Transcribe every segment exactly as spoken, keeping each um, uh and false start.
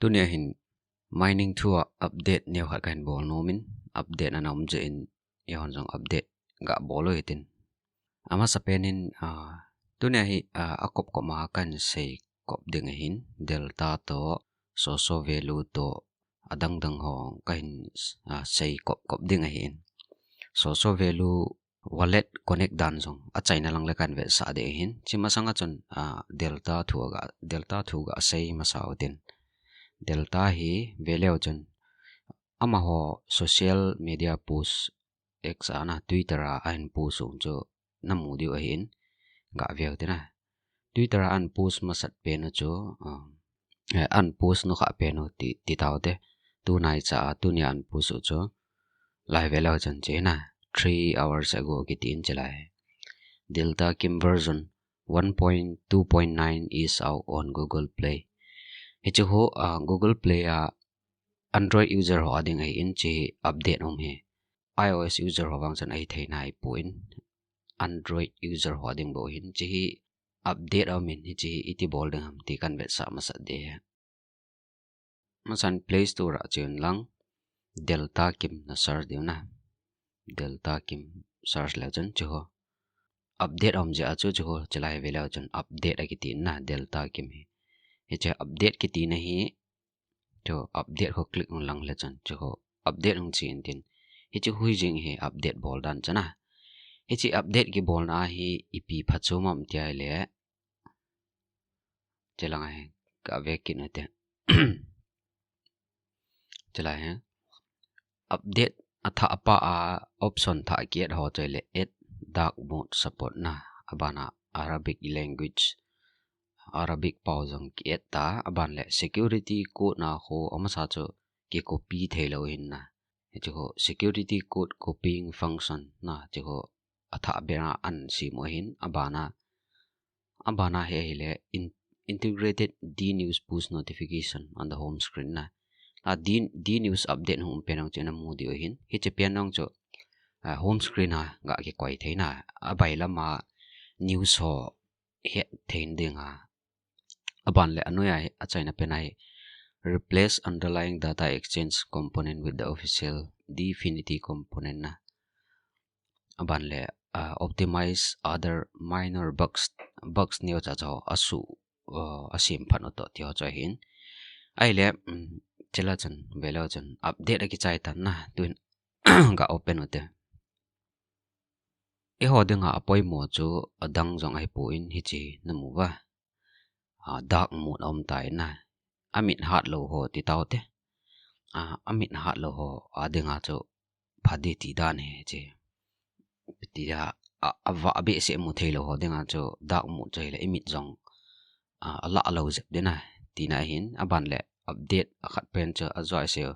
Tunia hin mining thu a update neo khat kahin bol nom in, update ana um jeh in, eihon jong update gabol u hitin. Amasapen in, ah, tunia hi, ah, akop kop ma kahin sei kop ding ahin, delta toh, Soso value toh, adang dang ho kahin, ah, sei kop kop ding ahin. Soso value wallet connect dan jong achaina lang le kahin vetsah ding ahin. Hiche masanga chun, ah, delta thu ga, delta thu gasei masa utin. Delta hi veleu chun amaho social media post, X a na, Twitter a ahin post u chu namu diu ahin, gaveu tina. Twitter a ahin post masat pen u chu, ah, eh, ahin post nukha pen u ti, ti taute. Tunaicha a, tunia ahin post u chu. Lai veleu chun hiche na, three hours ago kitin hiche lai. Delta Kim version one point two point nine is out on Google Play. Hiche ho, ah, Google Play a Android user ho ading ahin hiche update um hi. iOS user ho vang chun ahithei naipon, Android user ho ading bou ahin hiche hi update aum in hiche hi iti bol ding ham ti kahin vetsah masat ding ahi. Masan Play Store a cheuvin lang, Delta Kim na search diu na. Delta Kim search leu chun hiche ho. Update aum jeh a chu hiche ho, hiche lai veleu chun update akiti na, Delta Kim hi. Hiche update kiti na hi, hiche ho update ho click un lang le chun hiche ho update hung che intin. Hiche hi jing hi update bol dan chu na. Hiche update kibolna hi ipi phatchom ham tia ahile. Hiche lang ahi, gave kit ute. Hiche lai hi. Update athah pa a option thah ki-add ho chu ahile add dark mode support na. Abana Arabic language, Arabic pao jong ki-add ta, aban le security code na ho amasa chu kicopy theilou ahin na. Hiche ho security code copying function na, hiche ho athah bena ahin sem u ahin, abana, abana hi ahile in-, integrated DNews push notification on the home screen na. A D, DNews update hung um pen jong chu namu diu ahin. Hiche pen jong chu, ah, home screen a gakikoi thei na. Abailam a news ho het thei ding a. Aban le anoi a hi, achaina pen a hi, replace underlying data exchange component with the official Dfinity component na. Aban le, ah, optimize other minor bugs, bugs neo cha cha ho asu, ah, asem phat u toh ti ho chu ahin. Ahile, um, hiche la chun, veleu chun, update akichai tan na, tun ga open ute. Eiho dinga apoimo chu adang jong ahipon hiche namu uva. Ah, dark mode aum tai na. Amit hatlou ho ti taute. Ah, amit hatlou ho adinga chu pha ding ti dan ahi hiche. Tia, a, avah behseh mu theilou ho dinga chu dark mode chu ahile imit jong, ah, alah lou jep ding ahi tina ahin, aban le update akhat pen chu ajouse u.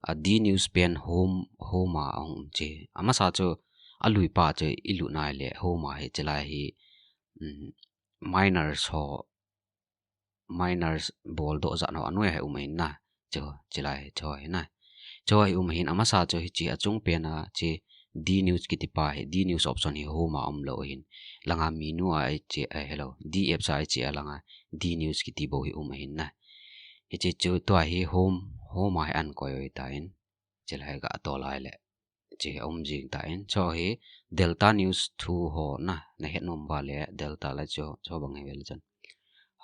A DNews pen home, home a ahung um chu. Amasa chu alui pa chu ilut na ahile home a hiche lai hi, um, miners ho, miners boldoh jat ho anoi a hi um ahin na. Hiche, hiche lai, hiche hi na. Hiche hi um ahin, amasa chu hiche achung pen a hiche DNews kiti pa hi, DNews option hi home a umlou ahin. Langa menu a hiche, eh, hello, D apps a hiche a langa DNews kiti bou hi um ahin na. Hiche chu tua hi home, home a hi ahin koi u ahitan. Hiche lai ga tol a ahile hiche aum jing tan. Hiche hi Delta News thu ho na, nahet nom uva le Delta la chu, chu bang hi vel chan.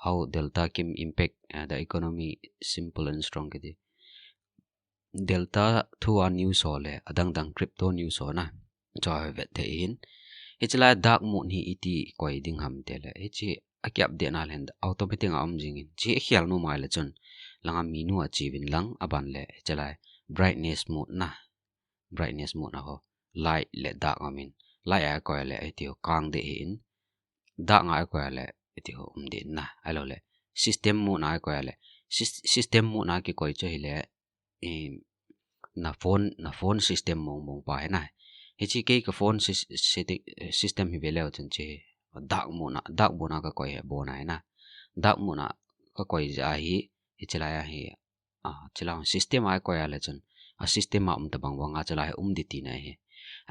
How Delta Kim impact, uh, the economy, simple and strong kiti. Delta thu a news ho le, adang dang crypto news ho na, chu hi vet thei ahin. Hiche lai dark mode hi iti koi ding ham tile. Hiche akiupdate na le automatic a um jing in. Hiche khel nom uva le chun, langa menu a cheuvin lang, aban le, hiche lai brightness mode na. Brightness mode a ho, light le dark aum in. Light a koi le, iti ho kang ding ahin. Dark a koi le, iti ho um ding na. Ahilou le, system mode a koi le, sys-, system mode a kikoi chu ahile, eh, na phone, na phone system mong mong pa hi na. Hiche kei ka phone sys-, sys-, system hi veleu chun hiche dark mode a, dark mode a kakoi hi abon ahi na. Dark mode a kakoi jeh a hi, hiche lai a hi, ah, hiche lai system a koi a le chun, a system a um tabang bang a hiche lai hi um ding tina ahi.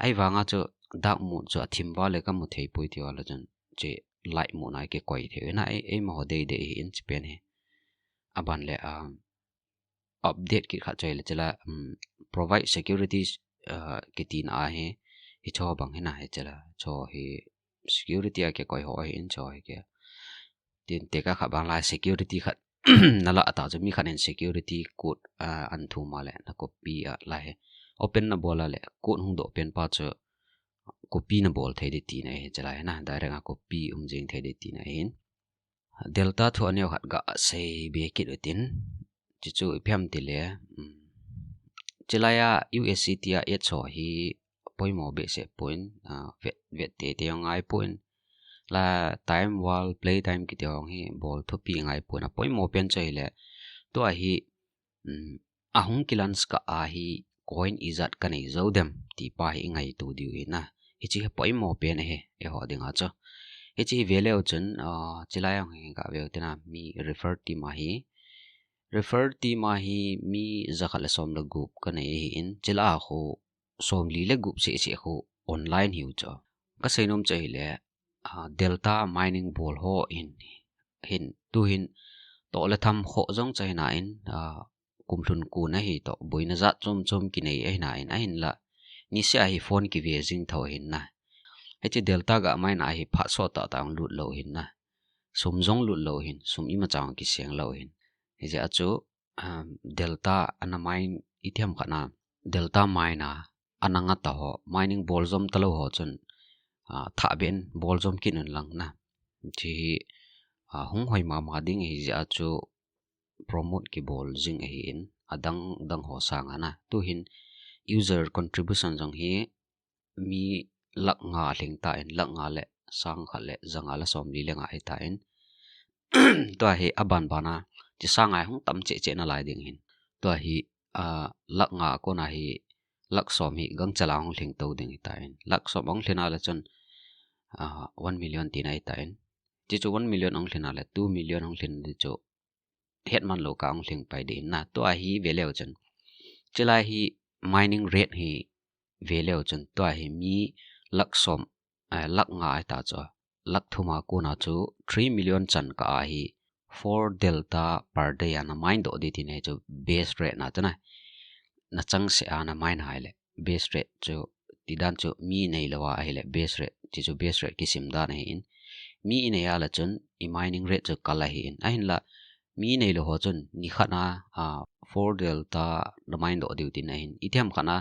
Ahivanga chu dark mode chu athim uva le kamu thei poi ti uva le chun, hiche light mode a kikoi thei u ahi na, ei, eima ho dei dei ahin hiche pen hi. Aban le, ah, update kit khat chu ahile chule, um, provide security, uh, kitina ahi, hicho bang hina hi chule, cho hi security a kikoi ho ahin cho hi ke. Tin tekah khat bang lai security khat nalah tah chu mi khat in security code, uh, ahin thum a le na copy a lai hi. Open nabol a le code hung doh pen pa chu copy nabol thei ding tina ahi chule na direct a copy um jing thei ding tina ahin. Delta thu aneo khat gasei be kit utin. Chuchu ipi ham tile, um, chulai a U S D T a eight so hi poimo behseh poi, ah, vet, vet teitei jong ngai poi. La time val play time kiti jong hi bol thupi ngai poi. Apoimo pen chu ahile tua hi, um, ahung kilaunch kah a hi coin ijat kanei jou dem ti pa hi ingaito diu ahi na. Hiche hi poimo pen ahi, eiho dinga chu. Hiche hi veleu chun, ah, chulai jong hi gaveu tina mi refer team a hi. Refer team a hi mi jakhat le som le gup kanei ahin, chulai a khu somli le gup seh seh khu online hiu chu. Kasei nom chu ahile, ah, Delta mining bol ho hin, hin, tuhin toh le tham khoh jong chu ahina in, ah, kum lhun kon ahi toh, boina jat chom chom kinei ahina in, ahinla niseh a hi phone kive jing tho ahin na. Hiche Delta ga mine a hi phat sot tah tah jong lut lou ahin na. Sum jong lut lou ahin, sum imacha jong kiseng lou ahin. Hijeh a chu, um, Delta ana mine, itiham khat na Delta mine a ana nga ta ho, mining bol jom talou ho chun, ah, thah beh in bol jom kit un lang na. Hiche hi, ah, hung hoi mama ding ahijeh a chu promote kibol jing ahin, adang dang ho sanga na. Tuhin user contribution jong hi mi lakh nga lhing tan, lakh nga le sang khat le ja nga le somli le nga ahitan. Tua hi aban bana, hiche sanga hung tam cheh cheh nalai ding ahin. Tua hi, ah, lakh nga a kona hi lakh som hi gangchal a hung lhing to ding ahitan. Lakh som ahung lhin a le chun, ah, one million tina ahitan. Hichu one million ahung lhin a le two million ahung lhin a le chu hetman lou kah a hung lhing pai ding ahin na. Tua hi veleu chun, chulai hi mining rate hi veleu chun, tua hi mi lakh som, eh, lakh nga ahita chu, lakh thum a kona chu three million chan kah a hi four delta per day a na mine doh ding tina hi chu base rate na chu na. Na changseh a na mine a ahile base rate chu, tidan chu mi neilou a ahile base rate, hichu base rate kisim dan ahin. Mi inei a le chun i mining rate chu kal ahin. Ahinla mi neilou ho chun nikhat a, ah, four delta na mine doh diu tina ahin. Itiham khat a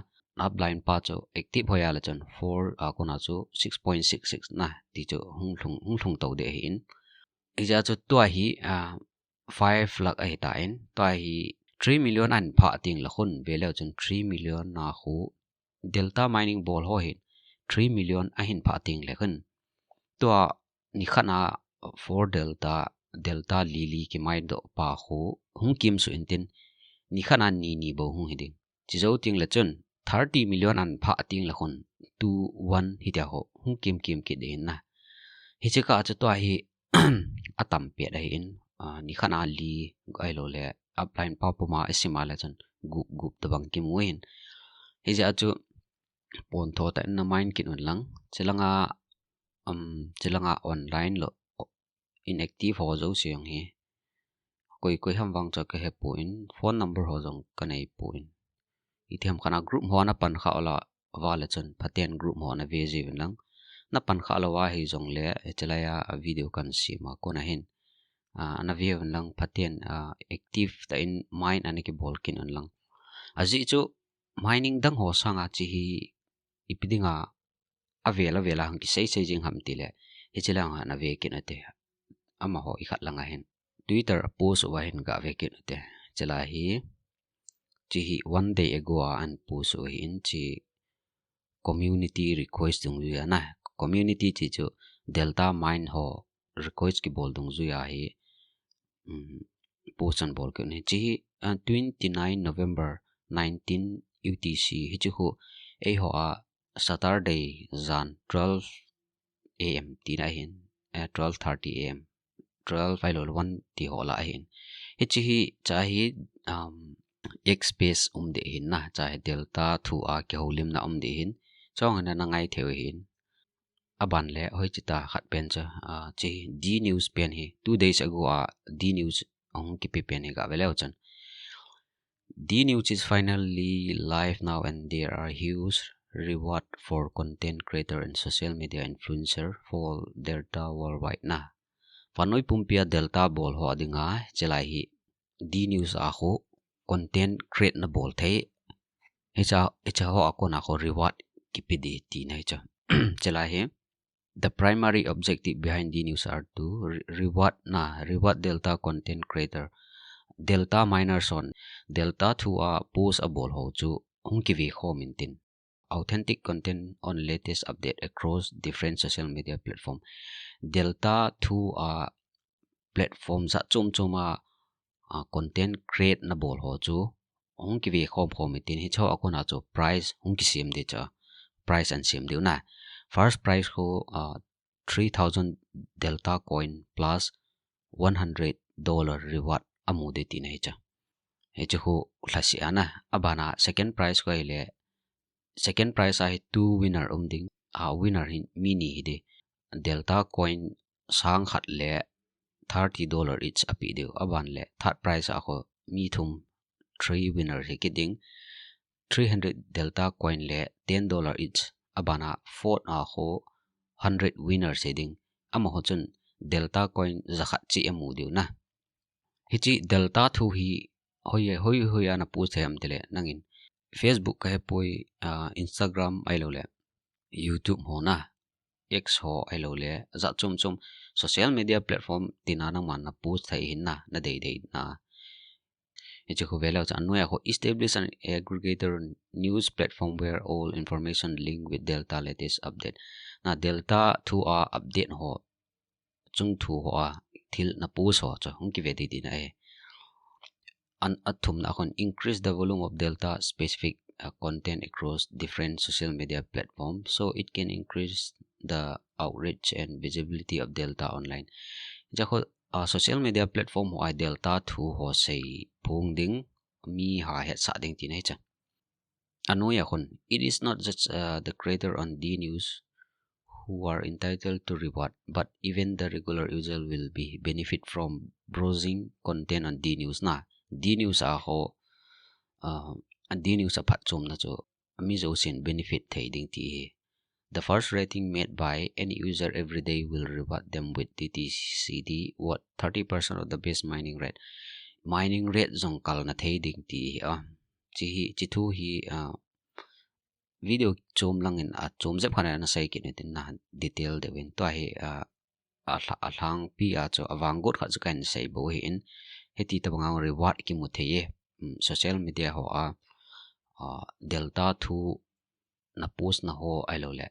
upline pa chu active hoi a le chun four a kona chu six point six six na ti chu hung lhung, hung lhung to ding ahin. Hijeh a chu tua hi, ah, five lakh ahitan, tua hi three million ahin phah teng le khun, veleu chun three million a khu delta mining bol ho hin three million ahin phah teng le khun, tua nikhat a four delta, delta li li ki mine doh pa khu hung kimsuh intin, nikhat a ni ni bou hung hi ding. Chujou teng le chun thirty million ahin phah teng le khun two one hitia khu hung kim kim kit ding ahin na. Hiche kah chu tua hi atam pet ahin, ah, nikhat a li ahilou le upline pa puma isim a le chun gup gup tabang kimu ahin. Hijeh a chu pontho tah in na mine kit un lang. Chulanga, um, chulanga online lou, inactive ho jouse jong hi koi koi ham vang chu kahe poi, phone number ho jong kanei poi. Itiham khat a group ho a na pan kha uva le chun phaten group ho a na ve jiuvin lang. Na pan kha lou ahi jongle, hiche lai a video kan sem a kona hin, ah, na ve uvin lang phaten, ah, active tah in mine ana kibol kit un lang. Ajeh chu mining dang ho sanga hiche hi ipi dinga avel avel a hung kisei sei jing ham tile, hiche lang a na ve kit ute. Amaho ikhat lang a hin Twitter a post uva hin gave kit ute. Hiche lai hi, hiche hi one day ago a ahin post u ahin, hiche community request dungjui a na. Community hiche chu delta mine ho request kibol dungjui a hi, um, post ahin bol kit u ahin. Hiche hi, ah, twenty nine November nineteen U T C, hiche khu eiho a Saturday jan twelve A M tina ahin, eh, twelve thirty A M, twelve ahilou le one ti ho lah ahin. Hiche hi, hiche hi, um, X page um ding ahin na, hiche hi delta thu a kihoulimna um ding ahin. Chong hin na ngai thei u ahin. Aban le hoiche ta khat pen chu, ah, hiche hi D News pen hi, two days ago a D News ahung kipe pen hi gave leu chun, DNews is finally live now and there are huge reward for content creator and social media influencer for Delta worldwide na. Vannoi pumpia Delta bol ho dinga, chulai hi DNews a khu content create na bol thei. Hicha, hicha ho a kona khu reward kipe ding tina hicha. Chulai hi, the primary objective behind DNews are to re-, reward na, reward Delta content creator. Delta miners hon, Delta thua post abol ho chu hung kive khom intin. Authentic content on latest update across different social media platform. Delta thua platform jat chom chom a, a, content create na bol ho chu hung kive khom khom intin, hicho a kona chu prize hung kisem ding chu, prize ahin sem ding u na. First prize khu, a, three thousand Delta coin plus one hundred dollar reward amu ding tina hicha. Hichu khu lhaseh ana, abana second prize khu ahile, second prize a hi two winner um ding, a winner hi mi ni hi ding. Delta coin sang khat le thirty dollar each ape diu. Aban le third prize a khu mi thum, three winner hi kiding. Three hundred Delta coin le ten dollar each. Abana fourth a khu hundred winner hi ding. Amaho chun Delta coin jakhat chi amu diu na. Hichi Delta thu hi hoi, hoi, hoi ana post thei ham tile nangin. Facebook ka hepoi, ah, Instagram ahilou le YouTube ho na, X ho ahilou le, jat chom chom social media platform tina nangman na post thei hin na, na dei dei na. Hichu khu veleu chu anoi a khu establish an aggregator news platform where all information linked with Delta latest update. Na Delta thua update ho, chung thu ho a thil na post ho chu hung kive ding tina e. An athumna khun increase the volume of Delta specific, uh, content across different social media platform so it can increase the outreach and visibility of Delta online. Hicha khu, uh, social media platform ho a Delta thu ho sei phong ding, mi ha hetsah ding tina hicha. Anoi a khun, it is not just, uh, the creator on DNews who are entitled to reward, but even the regular user will be benefit from browsing content on DNews na. DNews a ho, uh, DNews a phatchomna chu mi jousen benefit thei ding ti hi. The first rating made by any user every day will reward them with DTCD worth thirty percent of the base mining rate. Mining rate jong kalna thei ding ti hi a. Chi hi, chi thu hi, a, video chom langin a chom jep khat ana sei kit ni tin na detail deuh in. Tua hi, a, a lha-, a lhangpi a chu a vanggot khat chu kahin sei bou ahin. Hiti tabang a reward kimu thei e. Um, social media ho a, a, Delta thu na post na ho ahilou le,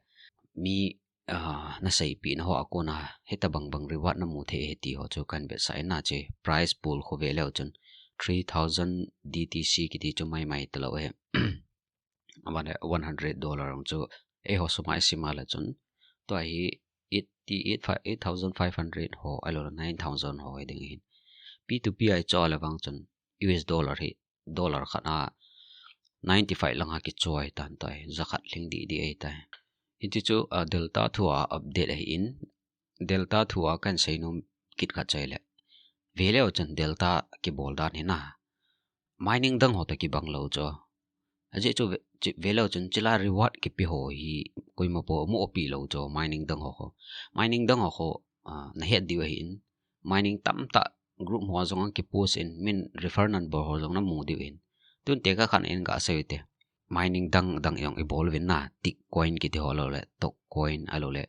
mi, ah, na seipeh na ho a kona hitabang bang reward na mu thei e ti ho chu kahin vetsah in na. Chi prize pool khu veleu chun three thousand DTC kiti chu mai mai talou e. Aban le one hundred dollar chu eiho sum a i sim a le chun, tua hi eighty, eight thousand five hundred ho ahilou le nine thousand ho hi ding ahin. P to P a i cho le vang chun US dollar hi dollar khat a ninety five lang a kicho ahitan tai, jakhat lhing didi ahitai. Hiti chu, ah, Delta thu a update ahin, Delta thu a kahin seinom kit khat chu ahile, veleu chun Delta kibol dan hi na, mining dang ho toh kibang lou chu. Ajeh chu ve-, chi-, veleu chun chila reward kipe ho hi koima po mu opi lou chu mining dang ho khu. Mining dang ho khu, ah, na het diu ahin, mining tamtah group ho jong a kipost in, min refer number ho jong na mu diu ahin. Tun tekah khat in ga sei u hite. Mining dang dang jong i bol uvin na, tick coin kiti ho ahilou le, tok coin ahilou le,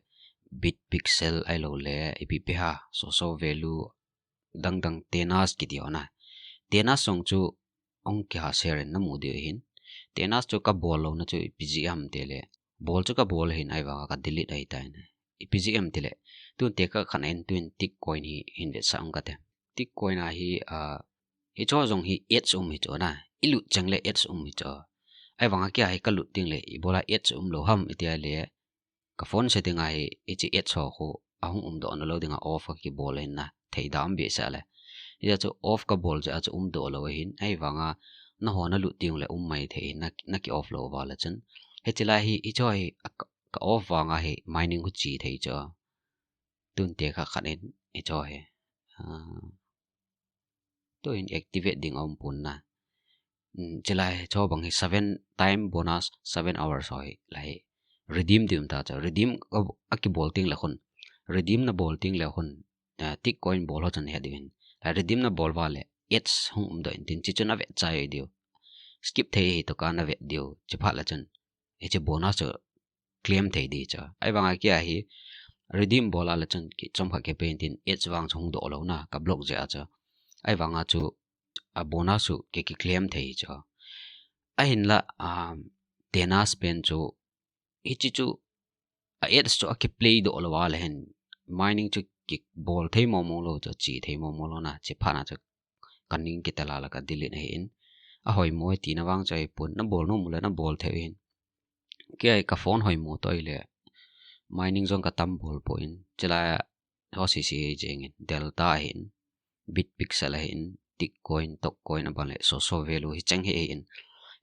bit pixel ahilou le, ipi ipi ham, so so value dang dang, Tenas kiti ho na. Tenas jong chu hung kiha share in na mu diu ahin. Tenas chu ka bol louna chu ipi jeh ham tile, bol chu ka bol ahin, ahivang a ka delete ahitai na. Ipi jeh ham tile, tun tekah khat in tun tick coin hi hin vetsah ung kate. Tick coin a hi, ah, hicho jong hi ads um hi chu na. I lut cheng le ads um hi chu. Ahivang a kei a hi ka lut ding le, ibola ads um lou ham iti a le, ka phone setting a hi, hichi ads ho khu ahung umdoh na lou ding a off ka kibol ahin na, thei da um behseh le. Hijeh chun off ka bol jeh a chu umdoh lou ahin, ahivang a na ho na lut ding le um mai thei ahin, na, na ki off lou uva le chun. Hichi lai hi, hicho hi, a ka, ka off vang a hi, mining khu chi thei chu. Tun tekah khat in, hicho hi. Ah. Tuhin activate ding a um pon na. Chilai chu bang hi seven time bonus, seven hours ho hi lai redeem ding um ta chu. Redeem a kibol teng le khun, redeem na bol teng le khun, tick coin bol ho chun het diu hin. Lai redeem na bol va le ads hung um doh in tin, chi chun na vet chai diu. Skip thei hi to ka na vet diu. Chi phat le chun hiche bonus chu claim thei di chu. Ahivanga kei a hi redeem bol a le chun ki chomkhat kei pe in tin, ads vang chu hung doh lou na ka block jeh a chu. Ahivanga chu a bonus chu kei ki claim thei chu. Ahinla, um, Tenas pen chu hiche chu a ads chu a kiplay doh lou a le hin mining chu kibol thei momo lou chu, chi thei momo lou na, chi phat na chu ka ning kitel a le ka delete ahi in. A hoimo e tina vang chu ahipon, na bol nom u le na bol thei u hin. Kei a ka phone hoimo to ile mining jong ka tam bol poi in. Chilai ho sisi hi jeng in, Delta ahin, Bitpixel ahin, Tickcoin, Tokecoin, aban le Soso Value hi cheng hi ahin.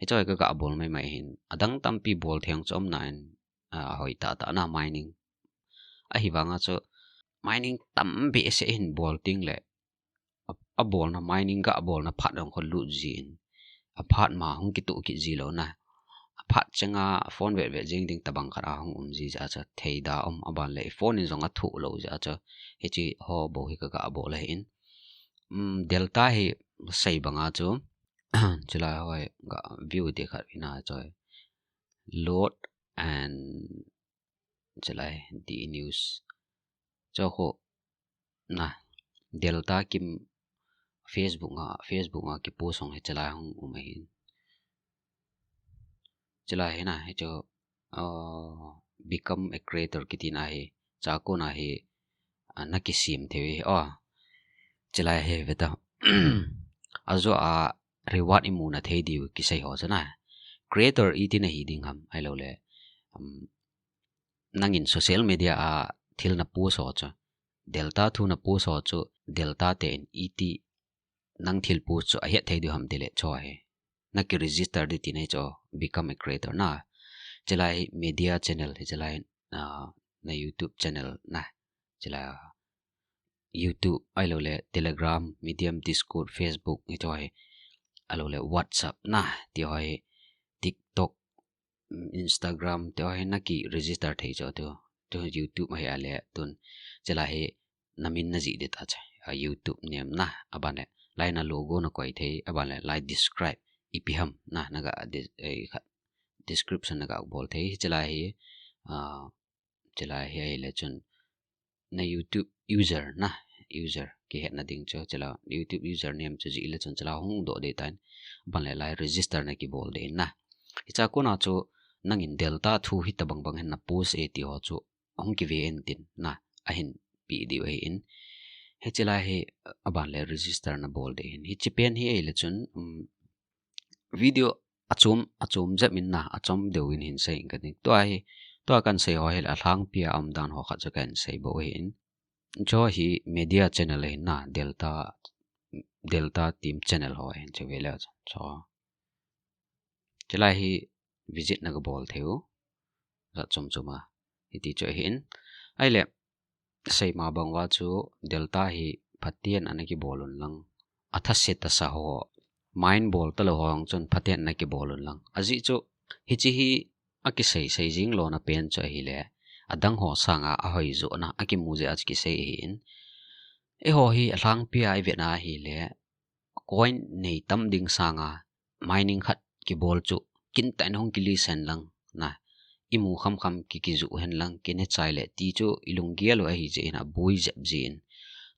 Hiche ka ga bol mai mai hin. Adang tampi bol thei chu um nan, a, ahoi tah tah na mining. Ahivanga chu mining tam behseh hin bol teng le a, a bolna mining ga bolna phat jong khu lut jin. A phat ma hung kitoh kit ji lou na. A phat chenga phone vet vet jing ding tabang khat a hung um ji jeh a chu thei da um, aban le phone in jong a thoh lou jeh a chu hiche ho bou hi ka ga bol ahin. Um, Delta hi sei banga chu chilai ho ga view di khat ina chu load and chilai D news. Chu khu na Delta Kim Facebook a, Facebook a kipost hong hi chilai hung um ahin. Chilai hi na, hichu, uh, become a creator kiti na hi, chakona hi, uh, na kisem thei hi, oh. Chilai hi veta. Ajo a reward imu na thei diu kisei ho chu na. Creator iti na hi ding ham, ahilou le. Um, nangin social media a thil na post ho chu, Delta thu na post ho chu, Delta te in iti nang thil post chu ahet thei diu ham tile chu hi. Na ki register di tina hi chu, become a creator na. Chilai media channel hi chilai, ah, na YouTube channel na. Chilai YouTube, ahilou le Telegram, Medium, Discord, Facebook, hichu hi. Ahilou le WhatsApp na, ti ho hi. TikTok, mm, Instagram, ti ho hi na ki register thei chu tu. Tu YouTube hi ale tun. Chilai hi na min na jih di ta chu. A YouTube name na, aban le. Lai na logo na koi thei, aban le. Lai describe, ipi ham na, na ga dis-, eh, kha-, description na ga bol thei. Chilai hi, ah, chilai hi ahile chun na YouTube user na, user kihetna ding chu, chilai YouTube user name chu jih le chun chilai hung doh di tan, aban le lai register na kibol di na. Hicha kona chu nangin Delta thu hi tabang bang hin na post e ti ho chu hung kive in tin na, ahin pe diu ahin. Hichilai hi aban le register na bol di hin. Hiche pen hi ahile chun, um, video achom, achom jep in na, achom deu in hin sei in ka ding. Tua hi, tua kan sei ho hi la lhangpi a um dan ho khat chu kan sei bou hin. Chu hi media channel hin na, Delta, Delta team channel ho hin chu ve le chu. Chilai hi visit na ga bol thei u. Jat chom chom a. Hiti chu ahin. Ahile, seima bang uva chu Delta hi phaten ana kibol un lang. Atha se tasa ho. Mine bol talou ho jong chun phaten ana kibol un lang. Ajeh chu hiche hi akisei sei jing lona pen chu ahile. Adang ho sanga ahoi jo na akimu jeh a chu kisei ahin. Eiho hi alhangpi a ivet na ahile. Coin nei tam ding sanga mining khat kibol chu kintah in hung kilist hen lang na, imu kham kham ki, kijuh hen lang, kine chai le ti chu ilunggel u ahi jeh in aboi jep jin.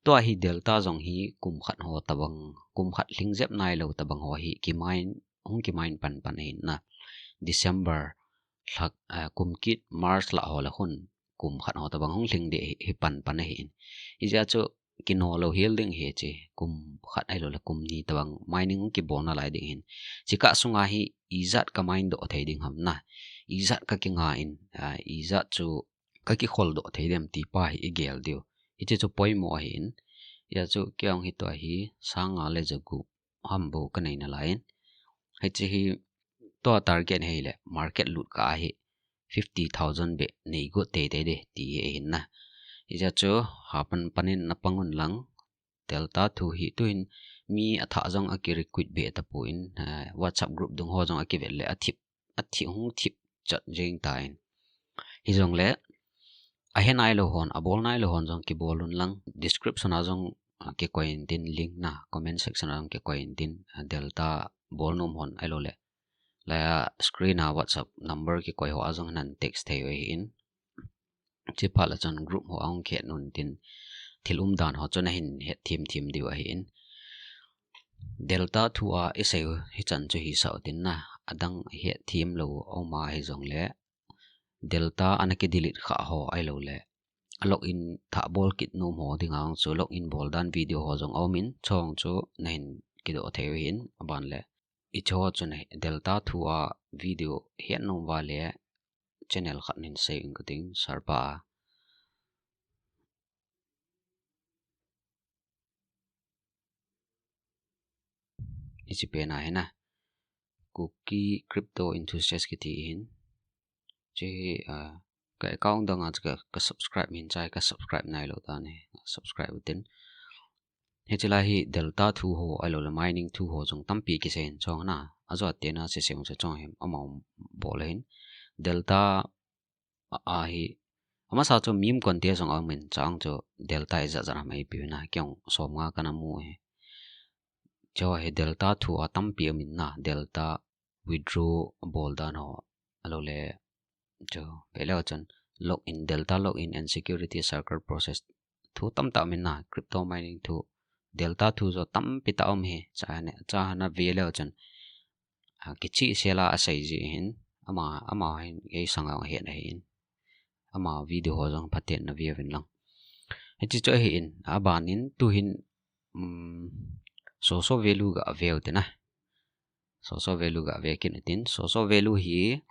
Tua hi Delta jong hi kum khat ho tabang, kum khat lhing jep nailou tabang ho hi ki mine, hung ki mine pan pan ahin na. December lhak, ah, kum kit March lah ho le khun kum khat ho tabang hung lhing di hi, hi pan pan ahin. Hijeh a chu kino lou hel ding hi chu, kum khat ahilou le kum ni tabang mining hung kibol nalai ding hin. Chikah sunga hi ijat ka mine doh thei ding ham na. Ijat ka kinga in, ah, ijat chu ka kikhol doh thei dem ti pa hi igel diu. Hiche chu poimo ahin. Hijeh a chu kei jong hi tua hi sang nga le ja gup ham bou ka nei nalai in. Hiche hi tua target hi le market lut kah a hi fifty thousand beh nei got teitei di ti hi ahin na. Hijeh a chu hapan pan in na pang un lang. Delta thu hi tuhin mi athah jong aki recruit be tapon, eh, WhatsApp group dung ho jong akivet le athip, athip hung thip chat jeng tan. Hijongle, ahe nailou hon, abol nailou hon jong kibol un lang, description a jong, ah, kikoi intin, link na, comment section a jong kikoi intin, ah, Delta bol nom hon ahilou le. Laiya screen a WhatsApp number kikoi ho a jong nan text thei u ahin. Chuphat le chun group ho a hung khen un tin, thil umdan ho chu nahin het thim thim diu ahin. Delta thu a isei u hichan chu hisah u tin na, adang het thim lou a um a hijongle, Delta ana kidelete kha ho ahilou le, a login thah bol kit nom ho dinga chu login bol dan video ho jong a um in, chong chu nahin kidoh thei u ahin, aban le. Hiche ho chu nahi, Delta thu a video het nom uva le channel khat nin sei ing kating, Sarpa a. Hiche pen a hin a, Kuki Crypto Enthusiast kiti hin. Hiche hi, ah, ka account dang a chu ka, ka subscribe min chai, ka subscribe nailou ta ni. Subscribe u tin. Hiche lai hi Delta thu ho ahilou le mining thu ho jong tampi kisei in chong na. Ajo a tena se se se chong hi amau bol ahin. Delta a, a hi, amasa chu meme content jong a um in chang chu Delta ijat jat ham eipi u na, kei jong som nga kana mu hi. Chu hi Delta thu a tampi um in na, Delta withdraw bol dan ho, ahilou le, chu, ve leu chun, login, Delta login and security circle process thu tamtah um in na, crypto mining thu, Delta thu jo tampi tah um hi, cha ne, cha na ve leu chun, a, kichih sela asei ji hin, ama, ama hin, ei sang ang hin ahin. Ama video ho jong phaten na ve uvin lang. Hiche chu ahin, aban in, tu hin, um, so so value ga ve u te na. So so value ga ve kit u tin, so so value hi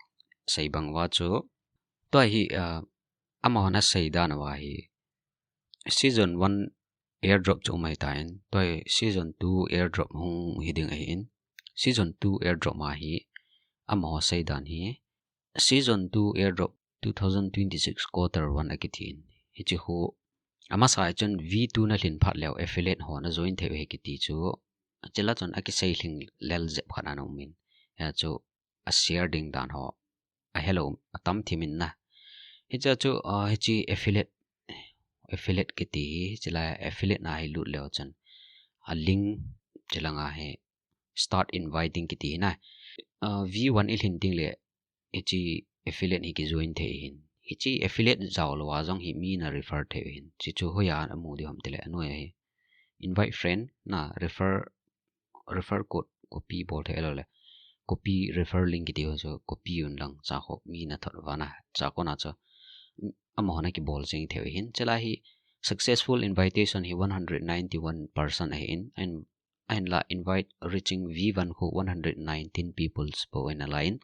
sei bang uva chu. Tua hi, ah, amahon asei dan uva hi season one airdrop chu um ahitan, tua hi season two airdrop hung hi ding ahin. Season two airdrop a hi amaho sei dan hi season two airdrop two thousand twenty-six quarter one akitin. Hiche khu amasa a chun V two na lhin phat leu affiliate ho na join thei u ahi kiti chu. Chule chun akisei lhing lel jep khat ana um in. Hia chu a share ding dan ho ahelou atam thim in na. Hiche chu, ah, hiche affiliate, affiliate kiti hi, chule affiliate na hi lut leu chun a link chule nga hi start inviting kiti hi na. Ah, V one i lhin ding le hiche affiliate hi kijoin thei hin. Hiche affiliate jao lou a jong hi mi na refer thei hin. Hiche chu hoiya amu diu ham tile anoi a hi. Invite friend na refer, refer code copy bol thei lou le. Copy refer link kiti ho chu copy un lang cha kho mi na thot uva na. Cha kona chu amahon akibol jing thei hin. Chule hi successful invitation hi one hundred ninety-one person ahin. And ahinla invite reaching V one khu one hundred nineteen people bou ana la in.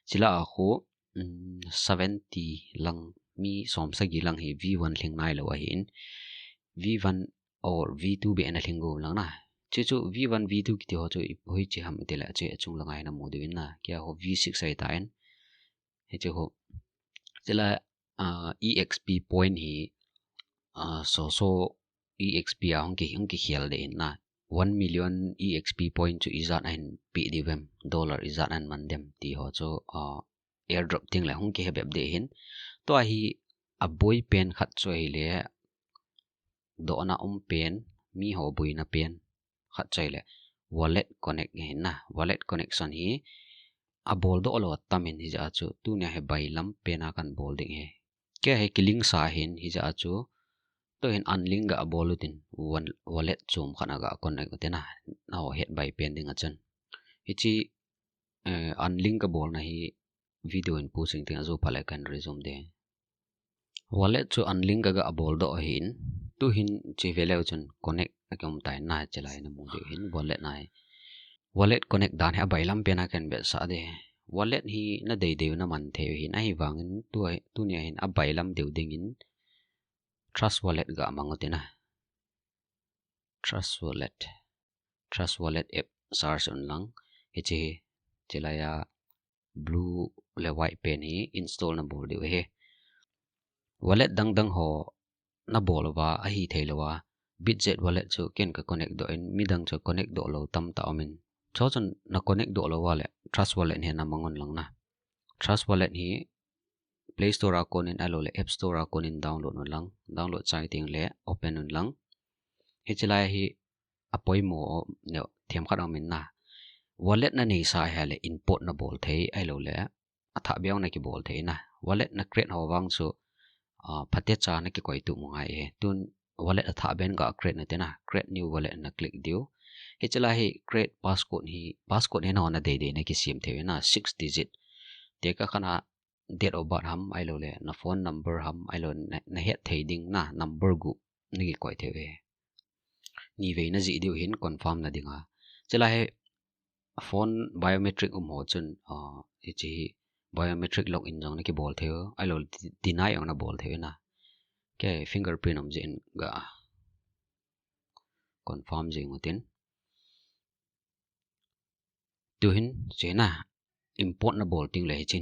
Chule a khu, um, seventy lang, mi som sagi lang hi V one lhing nailou ahin. V one or V two beh ana lhing go lang na. Hiche chu V one, V two kiti ho chu i, hoiche ham tile hiche achung langa hin amu diu in na. Kei a ho V six ahitan. Hiche ho. Chule, ah, E X P point hi, ah, so so E X P a hung ki, hung kikhel de in na. One million E X P point chu ijat ahin pe diu vem, dollar ijat ahin man dem ti ho chu, ah, airdrop ding le hung kihe bep de hin. Tua hi aboi pen khat chu ahile, dohna um pen, mi ho boina pen khat chu ahile, wallet connect hin na, wallet connection hi abol doh lou atam in hijeh a chu, tunia hi bailam pen a kan bol ding hi. Kei hi kilink sa hin hijeh a chu, tu hin unlink ga bol u tin, wal-, wallet chom khat a ga connect u tin na, nangho het bai pen ding a chun. Hiche, eh, unlink ga bolna hi video in pu sing ting a jo pha le kan resume de. Wallet chu unlink ga ga bol doh ahin, tu hin hiche ve leu chun connect akium tai na, hiche lai namu diu hin wallet na hi. Wallet connect dan hi abailam pen a kan vetsah de. Wallet hi nadei dei u naman thei u hin, ahivangin tu, tunia hin abailam deu dingin Trust Wallet ga mang u tin na. Trust Wallet. Trust Wallet app search un lang. Hiche hi, hiche lai a blue le white pen hi install nabol diu ahi. Wallet dang dang ho nabol uva, ahithei lou a, Bitget wallet chu ken ka connect doh in, midang chu connect doh lou tamtah um in. Chuchun na connect doh lou a le Trust Wallet hi na mang un lang na. Trust Wallet hi Play Store a kon in ahilou le App Store a kon in download un lang. Download chai teng le open un lang. Hiche lai hi apoimo neo themkhat um in na. Wallet na neisa ahile import na bol thei ahilou le athah beh a na kibol thei na. Wallet na create ho vang chu, ah, phatecha na kikoi tup u ngai e. Tun wallet athah beh in ga create na te na. Create new wallet na click diu. Hiche lai hi create passcode hi, passcode hi na hon a deidei na kisem thei u na, six digit. Tekah khat a date of birth ham ahilou le na phone number ham ahilou na, na het thei ding na number gup na kikoi thei u e. Ni vei na jih diu hin confirm na ding a. Hiche lai hi phone biometric um ho chun, ah, hiche hi biometric login jong na kibol thei u, ahilou le de-, deny jong na bol thei u na. Kei fingerprint um jeh in ga confirm jing u tin. Tuhin, hiche na import na bol teng le hiche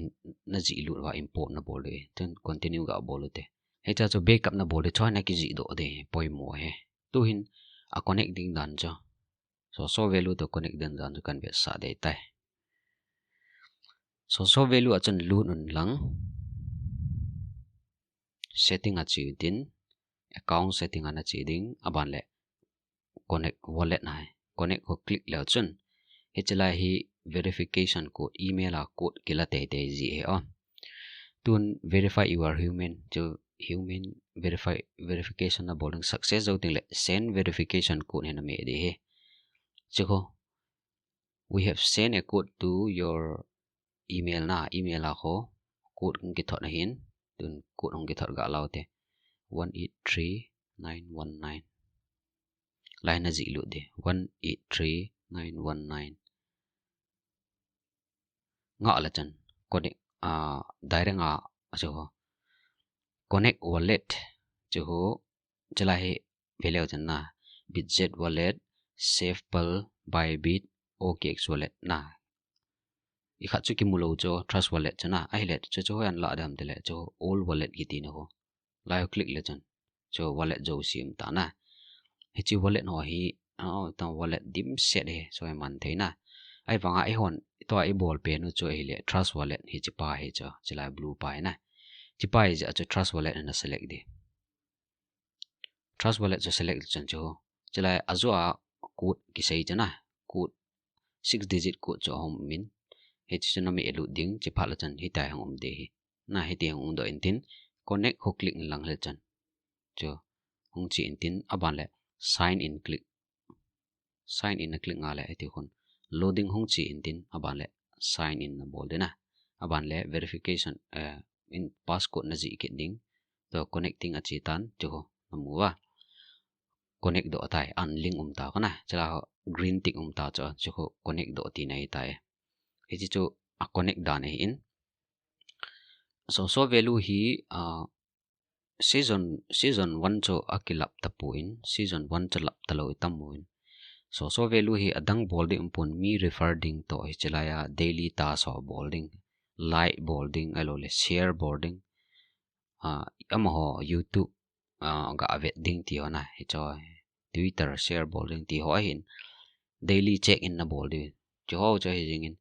na jih lut uva import na bol ding. Tun continue ga bol u te. Hiche chu backup na bol ding, chuin na kijih doh ding, poimo e. Tuhin a connect ding dan chu. Source of value to connect ding dan chu kan vetsah ding tai. Source of value a chun lut un lang. Setting a che u tin, account setting a na che ding, aban le connect wallet na hi. Connect ho click leu chun, hiche lai hi verification code, email a code kila teitei ji ahi o. Tun verify you are human, chu human verify, verification na bol ding, success jou teng le send verification code hi na meh ding ahi. Chu kho, "We have sent a code to your email" na, email a kho code hung kithot na hin, tun code hung kithot ga lau te, one eight three nine one nine. Lai na jih lut ding, one eight three nine one nine. Ngah le chun, connect, ah, direct a, chu kho, connect wallet, chu kho, hiche lai hi ve leu chun na, Bitget wallet, Safepearl, Bybit, O K X wallet na. I khat chu kimu lou chu Trust Wallet chu na, ahile chu chu hoi a na lah ding ham tile chu All Wallet kiti na kho. Lai ho click le chun chu wallet jouse um ta na. Hiche wallet ho hi, ah, tang wallet dimset hi, chu hi man thei na. Ahivanga eihon, tua i bol pen u chu ahile Trust Wallet hiche pa hi chu, hiche lai blue pa hi na. Hiche pa hi jeh a chu Trust Wallet na select ding. Trust Wallet chu select chun chu, hiche lai a joh a code kisei chu na, code, six digit code chu ahung um in, hiche chu na meh lut ding, hiche phat le chun hitia hi hung um ding ahi. Na hitia hi hung um doh in tin, connect ho click in lang le chun. Chu hung che in tin, aban le sign in click. Sign in na click nga le, hiti khun loading hung che in tin, aban le sign in na bol ding na. Aban le verification, eh, in passcode na jih kit ding. Toh connecting a che tan, chu kho na mu uva. Connect doh tai, an link um ta kho na. Hiche lai ho green tick um ta chu, chu kho connect doh tina ahi tai. Hiche chu a connect dan ahi in. Source of value hi, ah, season, season one chu akilap tapon, season one chu lap talou i tam uvin. Source of value hi adang bol ding um pon, mi refer ding toh hiche lai a daily task ho bol ding, like bol ding, ahilou le share bol ding, ah, amaho YouTube, ah, ga vet ding ti ho na, hiche Twitter share bol ding ti ho ahin, daily check in na bol ding. Chu ho chu ahi jing in.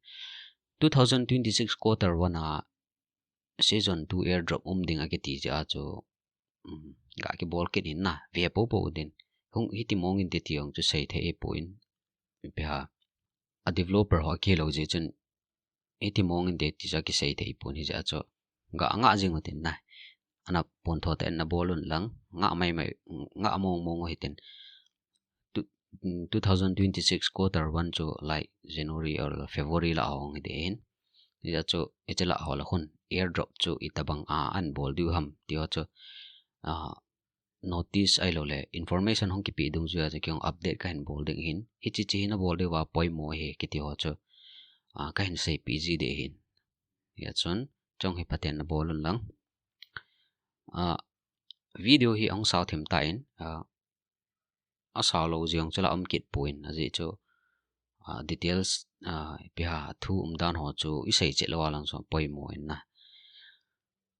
Two thousand twenty-six quarter one a season two airdrop um ding akiti jeh a chu, um, ga kibol kit in na, ve popo u tin. Hung hiti mong inte ti jong chu sei thei pon. Ipi ham, a developer ho akilou jeh chun hiti mong inte ti chu kisei thei pon, hijeh a chu ga ngah jing u tin na. Ana pon tho tah in na bol un lang, ngah mai mai, ngah mong mong u hitin. Two, mm, two thousand twenty-six quarter one chu, like, January or February lah a hung hi ding ahin. Hijeh a chu, hiche lah ho lah khun airdrop chu itobang a ana bol diu ham ti ho chu, ah, notice ahilou le information hung kipe dungjuiya chu kei jong update kahin bol ding ahin. Hiche hiche hi na bol diu va poimo ahi kiti ho chu, ah, kahin seipeh ji ding ahin. Hijeh chun, chong hi phaten na bol un lang. Ah, video hi ahung sao them tan, ah, asao lou jeh chu la um kit pon, ajeh chu, ah, details, ah, ipi ham thu um dan ho chu i sei chet lou a lang chu poimo in na.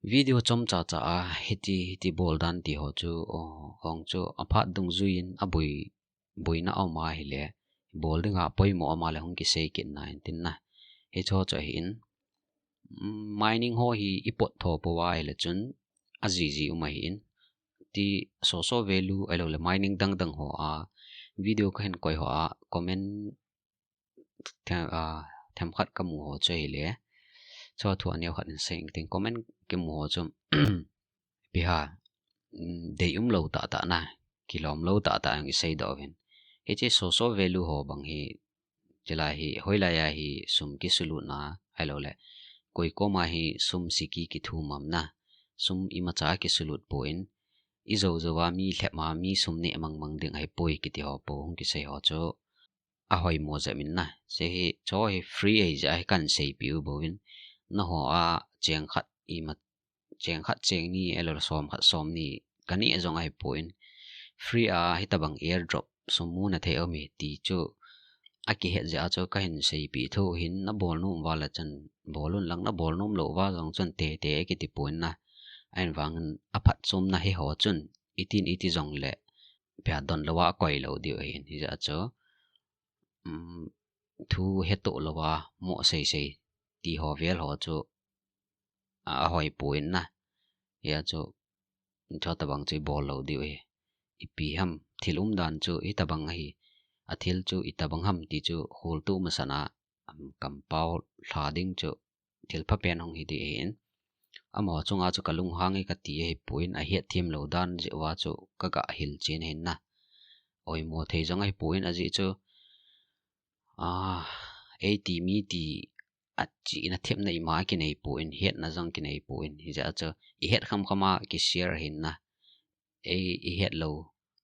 Video chomcha cha a hiti, hiti bol dan ti ho chu, o, hong chu aphat dungjuiyin aboi, boina aum ahile, bol dinga poimo aum a le hung kisei kit na intin na. Hicho chu ahin, mm, mining ho hi ipot tho pouva ahile chun ajiji um ahin. Ti so so value ahilou le mining dang dang ho a video kahin koi ho a comment them, a, themkhat kamu ho chu ahile. Chua thu aneo khat in sei ing ting, comment kimu ho chu ipi ham, mm, deium lou tah tah na, kilom lou tah tah jong isei doh uvin. Hiche so so value ho bang hi, chulai hi, hoilai a hi sum kisulutna ahilou le, koi koma hi sum siki kithum am na, sum imacha kisulut poi, ijou jou a mi lhep a mi sum neh mang mang ding ahipoi kiti ho po hung kisei ho chu ahoimo jep in na. Hiche hi, cho hi free ahi jeh a hi kahin seipeh u bouvin. Nangho a cheng khat ima, cheng khat cheng ni, ahilou le som khat som ni kaneh jong ahipoi. Free a hitabang airdrop sum muna thei aum e ti chu akihet jeh a chu kahin seipeh thou ahin, nabol nom uva le chun bol un lang, nabol nom lou uva jong chun tete kiti poi na. Ahivangin aphatchomna hi ho chun itin iti jong le pia don louva akoi lou diu ahin, hijeh a chu, um, thu hetoh louva mo sei sei ti ho vel ho chu, a, ahoipoi na. Hijeh a chu, chutabang chu ibol lou diu ahi. Ipi ham, thil umdan chu hitabang ahi. Athil chu itabang ham ti chu kholtoh masanga, um, kampao lha ding chu thil phapen hung hi ding ahin. Amaho chunga chu kalunghang e kati ahipoi, ahet them lou dan jeh uva chu kaga hilchen ahin na. Oimo thei jong ahipoi, ajeh chu, a, eiti miti achihna themna ima kinei poi, hetna jong kinei poi. Hijeh a chu ihet kham kham a kishare ahin na. Ei ihet lou,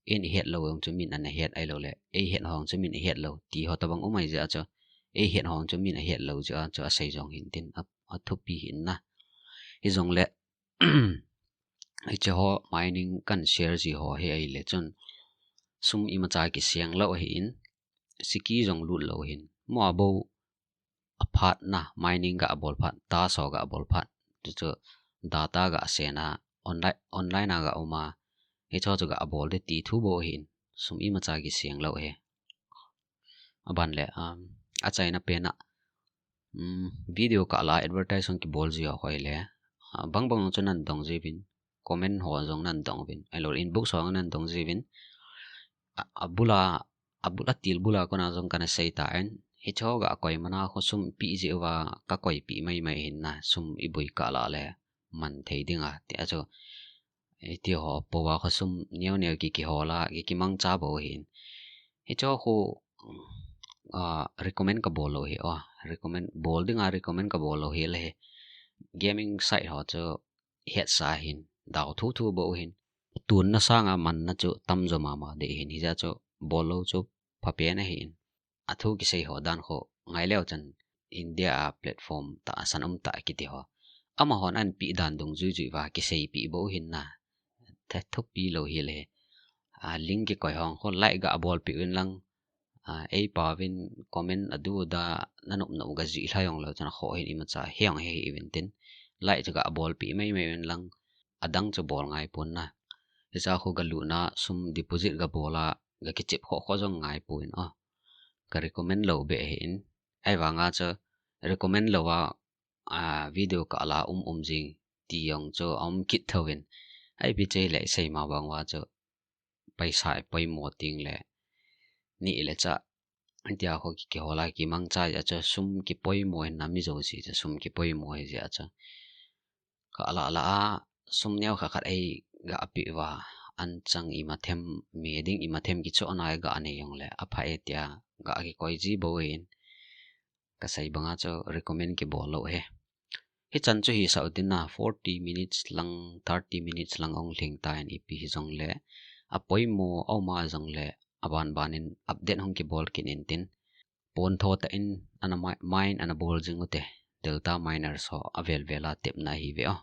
in ihet lou jong chu min ana het ahilou le, eihet ho jong chu min ihet lou ti ho tabang um ahi jeh a chu, eihet ho jong chu min ahet lou jeh a chu asei jong hintin, a, athupi ahin na. Hijongle, hiche ho mining kahin share ji ho hi ahile chun, sum imacha kiseng lou ahin, siki jong lut lou ahin. Mo a bou aphat na, mining ga bol phat, task ho ga bol phat, chuchu data ga sena, online, online a ga um a, hicho chu ga bol ding ti thu bou ahin, sum imacha kiseng lou ahi. Aban le, um, achaina pen a, um, video kah la advertise hung kibol ji ho khu ahile, ah, bang bang chu nan dong jiuvin, comment ho jong nan dong uvin, ahilou le inbox ho jong nan dong jiuvin, a, abul a, abul a til bul a kona jong kana sei tan, hicho ga koi man a khu sum pe ji uva, ka koipeh mai mai ahin na, sum iboi kah la le man thei ding a, tia chu, iti ho po a khu sum neo neo ki kihol a, ki kimangcha bou ahin. Hicho khu, a, recommend kabol lou ahi, o, recommend, bol ding a recommend kabol lou ahile hi. Gaming site ho chu hetsa ahin, dau thu thu bou ahin. Tonna sanga manna chu tamjo mama ding ahin, hijeh a chu bol lou chu phapen ahin. Athu kisei ho dan khu ngai leu chun India a platform tah a san um tah kiti ho, amahon ahin peh dan dungjui jui uva kiseipeh bou ahin na. Thethupi lou ahile, a, link kikoi ho khu like ga bolpeh uvin lang, a, ei paovin comment adu da nanop nop ga jih lha jong leu chun akhoh ahin, imacha hijong hi hi uvin tin, like chu ga bolpeh mai mai uvin lang, adang chu bol ngai pon na. Hicha khu ga lutna sum deposit ga bol a, ga kichep khoh khoh jong ngai pon, o. Ka recommend lou beh ahin. Ahivanga chu recommend lou a, a, video kah la um um jing ti jong chu aum kit thouvin. Ahi pi che le isei ma bang uva chu paisa ipoimo teng le, ni le cha, tia khu ki, kihol a kimangcha jeh a chu sum kipoimo ahin na, mi jouse chu sum kipoimo ahi jeh a chu. Kah la la a, sum neo khat khat ei ga peh uva, anchang ima them, me ding ima them kichohna ga nei jong le, apha e tia ga kikoi ji bou ahin. Kasei banga chu recommend kibol lou ahi. Hichan chu hisah u tin na, forty minutes lang, thirty minutes lang ahung lhing tan, ipi hijong le, apoimo aum a jong le, aban ban in update hung kibol kit in tin, pon tho tah in ana mi-, mine ana bol jing u te, Delta miners ho avel vel a tepna ahi ve, o.